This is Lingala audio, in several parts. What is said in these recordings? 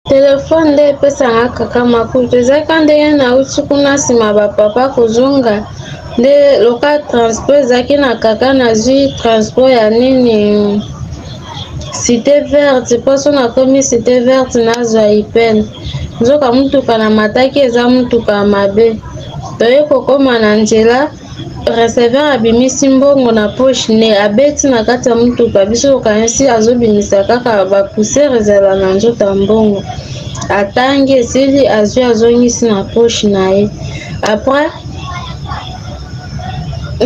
Telefone nde epesaka kaka makutu. Ezalaki kaka ndenge nauti kuna nsima ba papa kozonga nde loka transport ezalaki na kaka nazwi transport ya nini cité verte mpo so nakomi cité verte nazwa ipene nzoka motuka na mataki eza motuka ya mabe toye kokoma na nzela Receveur abimisi mbongo na poche ne abeti na kati ya motuka, biso tokanisi azobimisa kaka ba poussière ezala na nzoto ya mbongo. Atangi esili azwi azongisi na poche na ye. Après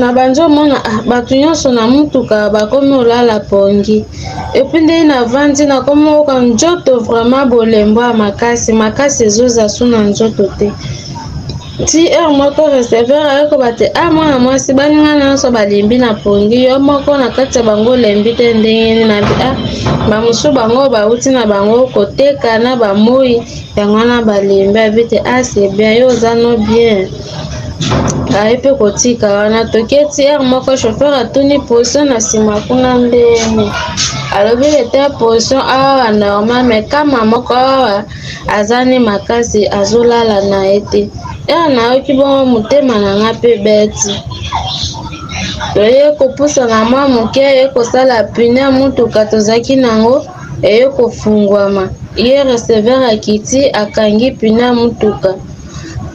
na banzi omona ah, bato nyonso na motuka bakomi olala pongi epuis ndenge navandi nakomi oyoka nzoto vraiment bolembo ya makasi makasi ezoza su na nzoto te. Ti heure moko receveur aye koba te ah mwana mwasi baninga nyonso balembi na pongi yo moko na kati ya bango olembi te ndenge nini nabi ah bamosusu bango bauti na bango koteka na bamoi yango wana balembi abi te ah c'est bien yo oza no bien aye mpe kotika wana toketi heure moko chauffeur atuni position na nsima kuna ndenge alobi ete position awa normal mais kama moko awa aza ne makasi azolala na ye te heure nayoki bongo motema na nga mpe beti toye kopusana mwa moke eye kosala pine ya motuka tozalaki nango eye kofungwama ye receveur akiti akangi pine ya motuka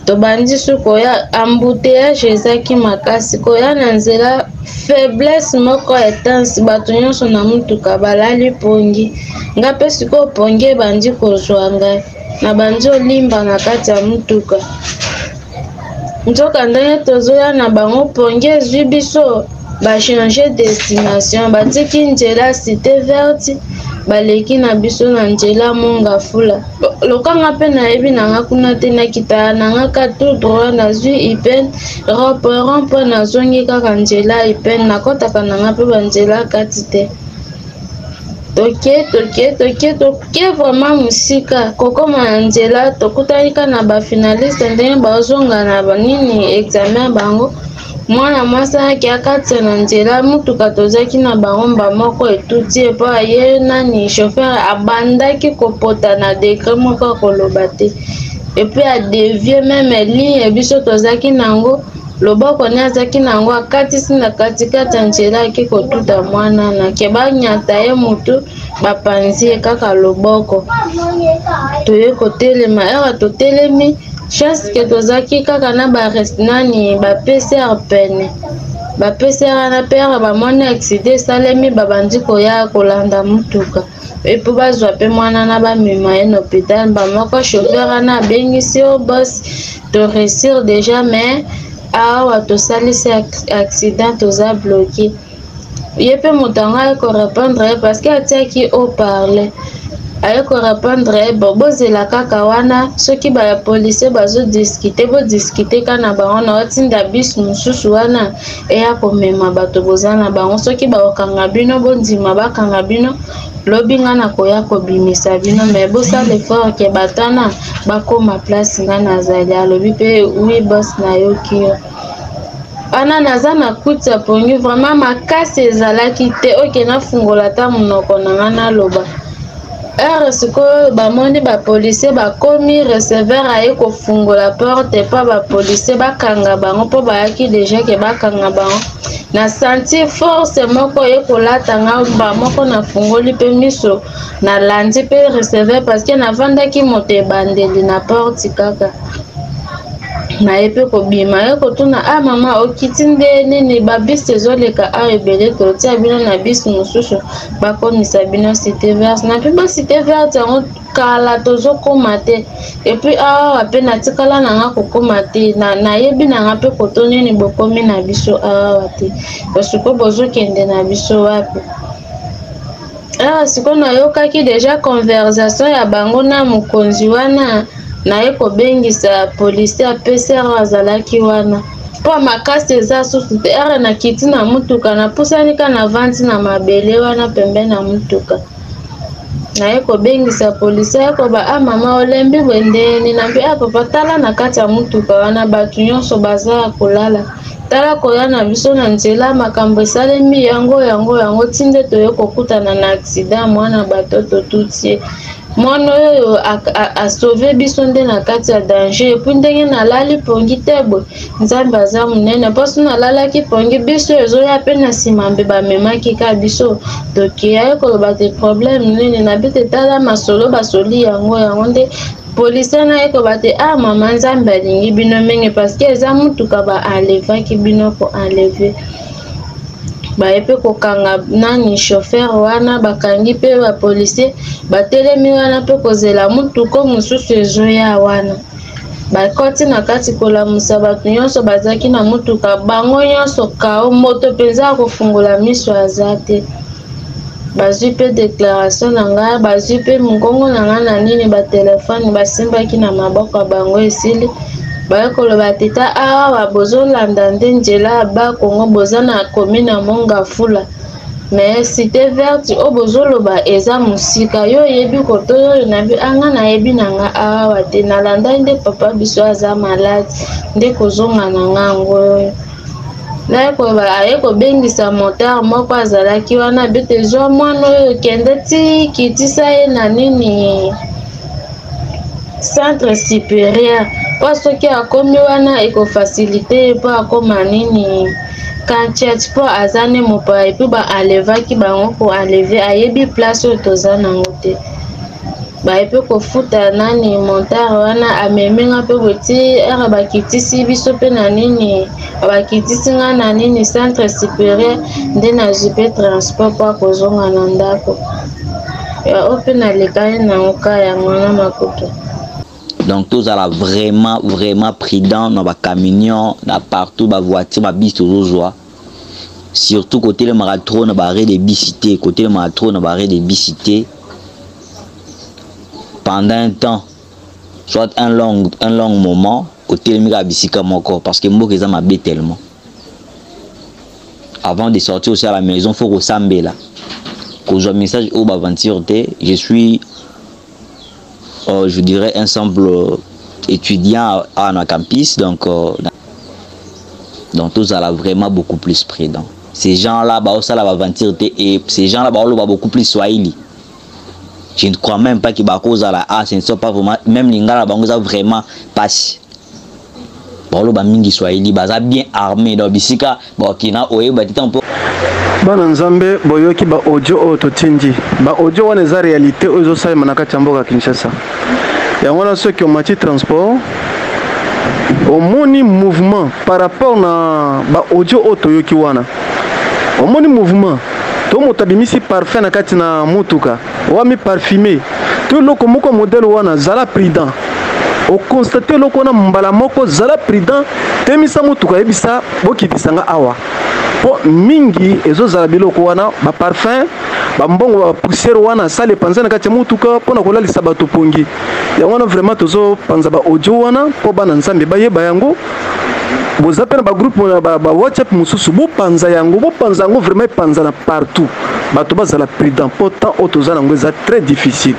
tobandi su koya embouteillage ezaki makasi koya na nzela faiblesse moko intense bato nyonso na motuka balali pongi nga mpe sikoyo pongi ebandi kozwa ngai nabandi olimba na kati ya motuka nzoka ndenge tozoya na bango pongi ezwi biso ba change destination batiki nzela cité verte baleki na biso na nzela mongafula lokanga mpe nayebi na nga kuna te nakitaka na nga ka tout droit nazwi ipen rond-point rond-point nazongi kaka nzela ipen nakɔtaka na nga mpe banzela kati te toke toke toke toke vraiment mosika kokoma na nzela tokutani kaka na bafinaliste ndenge bazonga na banini examen bango mwana mwasi ayaki akatisa na nzela motuka tozalaki na bango mba moko etuti ye mpo aye nani chauffeur abandaki kopota na degre moko akoloba te epuis adevie meme ligne biso tozalaki na yango loboko ne azalaki na yango akatisi na katikati ya nzela ake kotuta mwana na ke banyata ye motu bapanzi ye kaka loboko toye kotelema ere totelemi chance ke tozalaki kaka na ba nani ba PCR pene ba PCR wana mpe ere bamoni accident esalemi babandi koya kolanda motuka epo bazwa mpe mwana na bamema ye na hôpital bamoko chauffeur wana abengisi yo bos to réussir déjà mais awa tosalisi accident toza bloqué ye mpe moto yango aye korepondre ye parce que atiaki haut parler aye korepondre ye bo bozela kaka wana soki ba policier bazodiskute bodiskute ka na bango na otinda bus mosusu wana eya komema bato boza na bango soki bakokanga bino bondima bakanga bino lobi nga nakoya kobimisa bino me bosala effort ke bato wana bakoma place nga nazali alobi mpe wi bos nayoki yo wana naza na kuti ya pongi vraiment makasi ezalaki te oke nafungola ata monoko na nga naloba heure sikoyo bamoni bapolisier bakomi receveur aye kofungola porte mpo bapolisier bakanga bango mpo bayaki deja ke bakanga bango na sentir force moko eye kolata nga mba moko nafungoli mpe miso nalandi mpe receveur parce que navandaki moto ebandeli na porte kaka naye mpe kobima ye kotuna ah mama okiti nde nini babisi ezoleka awa ebele totia bino na bisi mosusu bakomisa bino cité verte na mpe ba cité verte yango kala tozokoma te epuis awa mpe natikala na nga kokoma te nayebi na nga mpe koto nini bokomi na biso awa te sikoyo bozokende na biso wapi Awa sikoyo nayokaki deja conversation ya bango na mokonzi wana naye kobengisa policier apesi aro azalaki wana mpo makasi eza susu te ere nakiti na motuka napusani ka navandi na mabele wana pembeni ya motuka naye kobengisa policier aye koba a ah, mama olembi boye ndenge nini nambi a ah, papa tala na kati ya motuka wana bato nyonso baza ya kolala Tala koya na biso na nzela makambo esalemi yango yango yango ti nde toye kokutana na accident mwana bato totuti ye. Mwana oyo a sauve biso nde na kati ya danger. Epuis ndenge nalali pongi te boye, Nzambe aza monene mpo soki nalalaki pongi biso ezoya mpe na nsima mbe bamemaki ka biso tokeya ye koloba te problème nini na bite tala masolo basoli yango yango nde policier na ye koloba te ah mama Nzambe alingi bino mingi parce que eza mutuka ba enlevaki bino ko enlever baye mpe kokanga nani chauffeur wana bakangi mpe ba policier batelemi wana mpe kozela mutuka mosusu ezoya wana bakoti na kati kolamusa bato nyonso bazalaki na motuka bango nyonso kao moto mpenza ya kofungola miso aza te bazwi mpe declaration na ngai bazwi mpe mongongo na ngai na nini batelefone basimbaki na maboko ya bango esili baye koloba teta awa bozolanda nde nzela ya Bakongo boza na commune ya Mongafula mais cité verte oyo bozoloba eza mosika yo oyebi koto oyo nabi anga nayebi na nga awa te nalandaki nde papa biso aza malade nde kozonga na nga yango oyo naye koloba aye kobengisa motard moko azalaki wana bete zwa mwana oyo kende ti kitisa ye na nini centre supérieur mpo soki akomi wana ekofasilite ye mpo akoma nini kanchet mpo aza nde mopaya epuis ba enlevaki bango ko enleve ayebi place oyo toza nango te baye mpe kofuta nani montare wana amemi nga mpe boti ere bakitisi biso mpe na nini bakitisi nga na nini centre supérieur nde nazwi mpe transport mpo akozonga na ndako oyo mpe nalekani nango ka yango wana makutu. Donc tozala vraiment vraiment prudent na bacamion na partout, bavoiture, babisi tozozwa, surtout kotelemaka trop na baarrêt de bisi te, kotelemaka trop na baarrêt de bisi te pendant un temps, soit un long moment otelemi kaka bisika moko, parce que mboka eza mabe tellement. Avant de sortir aussi à la maison, faut kosambela, kozwa message oyo baventure te. Je suis je dirais un simple étudiant à na campus, donc tozala vraiment beaucoup plus prudent. Ces gens là baosala baventure te et ces gens là baoloba beaucoup plus swahili. Je ne crois même pas que bakozala, ah, ce ne sont pas vraiment même lingala, bango eza vraiment pasi, baoloba mingi swahili, baza bien armé, donc bisika bakina oyeba te mpo. Bana Nzambe, boyoki baaudio oyo totindi. Baaudio wana eza réalité oyo ezosalema na kati ya mboka Kinshasa. Yango wana, soki omati transport, omoni mouvement par rapport na baaudio oyo toyoki wana, omoni mouvement to moto abimisi parfum na kati na motuka wami parfumé to eloko moko modèle wana, zala prudent. Oconstater eloko wana mbala moko, zala prudent, temisa motuka, yebisa bokitisanga awa, mpo mingi ezozala biloko wana, baparfum, bambongo, bapoussière wana asala epanza na kati ya motuka mpona kolalisa bato pongi. Yango wana vraiment tozopanza baaudio wana mpo bana Nzambe bayeba yango. Boza mpe na bagroupe na ba WhatsApp mosusu, bopanza yango, bopanza yango vraiment, epanzana partout, bato bazala prudent, mpo temps oyo toza nango eza très difficile.